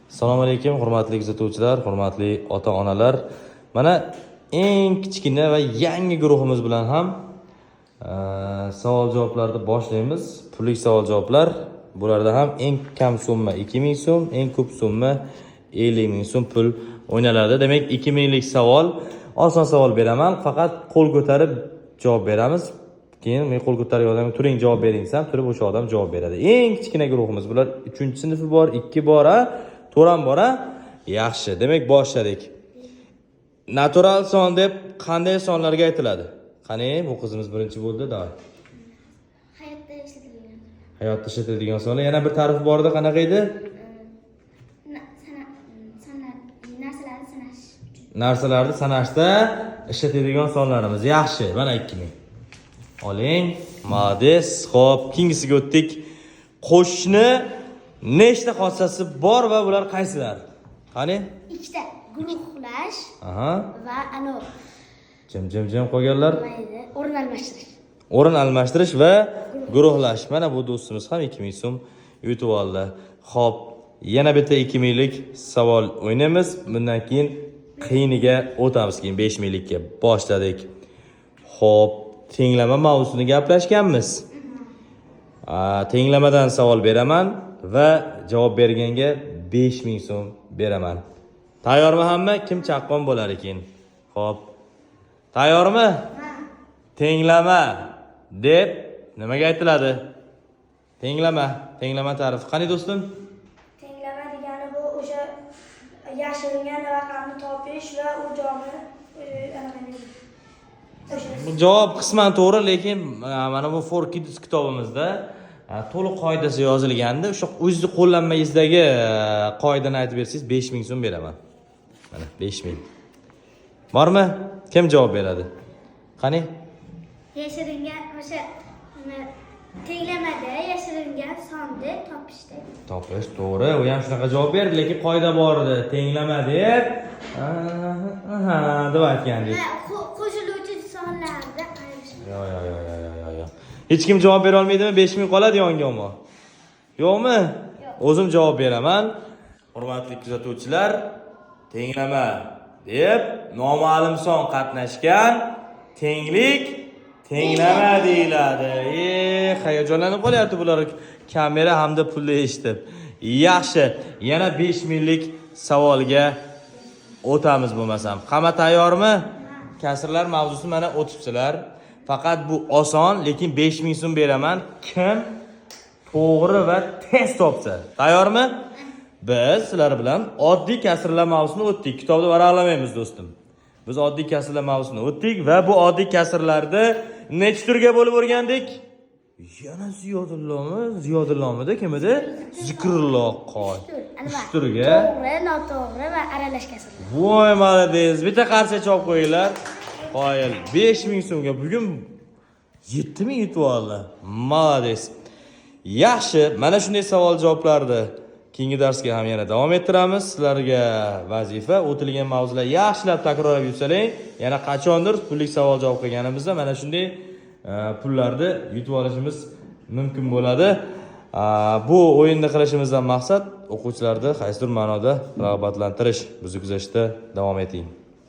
Assalomu alaykum, hurmatli kuzatuvchilar, hurmatli ota-onalar. Mana eng kichkina va yangi guruhimiz bilan ham savol-javoblarni boshlaymiz. Pullik savol-javoblar. Bularda ham eng kam summa 2000 so'm, eng ko'p summa 50 ming so'm pul o'ynaladi. Demak, 2000 lik savol, oson savol beraman, faqat qo'l ko'tarib javob beramiz. Keyin men qo'l ko'targan odamga "Turing, javob bering" desam, turib o'sha odam javob beradi. Eng kichkina guruhimiz bular, 3-sinfi bor, 2 bor, a, to'ram bor, a? Yaxshi, demak, boshladik. Natural son deb qanday sonlarga aytiladi? Qani, bu qizimiz birinchi bo'ldi, давай. Hayotda ishlatilgan. Hayotda ishlatiladigan sonlar. Yana bir ta'rifi bor edi, qanaqa edi? Sonlar, narsalarni sanash uchun. Narsalarni sanashda ishlatiladigan sonlarimiz. Yaxshi, mana 2000. Oling. Молодец. Xo'p, keyingisiga o'tdik. Qo'shishni nechta xossasi bor va bular qaysilar? Qani? Ikkita: guruhlash va anavi Jim, jim, jim qolganlar. Nima edi? O'rin almashtirish. O'rin almashtirish va guruhlash. Mana bu do'stimiz ham 2000 so'm yutib oldi. Xo'p, yana bitta 2000 lik savol o'ynaymiz. Bundan keyin qiyiniga o'tamiz, keyin 5000 likka boshladik. Xo'p, tenglama mavzusini gaplashganmiz. Tenglamadan savol beraman va javob berganga 5000 so'm beraman. Tayyormi hamma? Kim chaqqon bo'lar ekan? Xo'p. Tayyormi? Tenglama deb nimaga aytiladi? Tenglama, tenglama ta'rifi. Qani, do'stim? Tenglama degani bu o'sha yashiringan raqamni topish va u javobni anaqa o'sha. Bu javob qisman to'g'ri, lekin mana bu For Kids kitobimizda to'liq qoidasi yozilgandi. O'sha o'zingizni qo'llanmangizdagi qoidani aytib bersangiz, 5000 so'm beraman. Mana 5000. Bormi? Kim javob beradi? Qani? Yashiringan o'sha nima, tenglamada yashiringan sonni topishda. Topish, to'g'ri. U ham shunaqa javob berdi, lekin qoida bor edi. Tenglama deb, aha, deb aytgandik. Ha, qo'shiluvchi sonlarni ayirish. Yo, yo, yo, yo, yo, yo, yo. Hech kim javob bera olmaydimi? 5000 qoladi yonga ammo. Yo'qmi? O'zim javob beraman. Hurmatli kuzatuvchilar, tenglama deb noma'lum son qatnashgan tenglik tenglama deyiladi. E, hayajonlanib qolyapti bular kamera hamda pulni eshitib. Yaxshi, yana 5000 lik savolga o'tamiz bo'lmasam. Hamma tayyormi? Kasrlar mavzusi mana o'tibsizlar. Faqat bu oson, lekin 5000 so'm beraman. Kim to'g'ri va tez topsa. Tayyormi? Biz sizlar bilan oddiy kasrlar mavzusini o'tdik. Kitobni varaqlamaymiz, do'stim. Biz oddiy kasrlar mavzusini o'tdik va bu oddiy kasrlarni necha turga bo'lib o'rgandik? Yana Ziyodullomi? Ziyodullohmidi? Kim edi? Zikrullo qoy. Uch tur. Uch turga. To'g'ri, noto'g'ri va aralash kasrlar. Voy, молодец. Bitta qarsak chalib qo'yinglar. Qoyil. 5000 so'mga bugun 7000 yutib oldi. Молодец. Yaxshi, mana shunday savol javoblarni keyingi darsga ham yana davom ettiramiz. Sizlarga vazifa: o'tilgan mavzular yaxshilab takrorlab yursalang, yana qachondir pullik savol javob qilganimizda mana shunday pullarni yutib olishimiz mumkin bo'ladi. Bu o'yinni qilishimizdan maqsad o'quvchilarni qaysidir ma'noda rag'batlantirish. Bizni kuzatishda davom eting.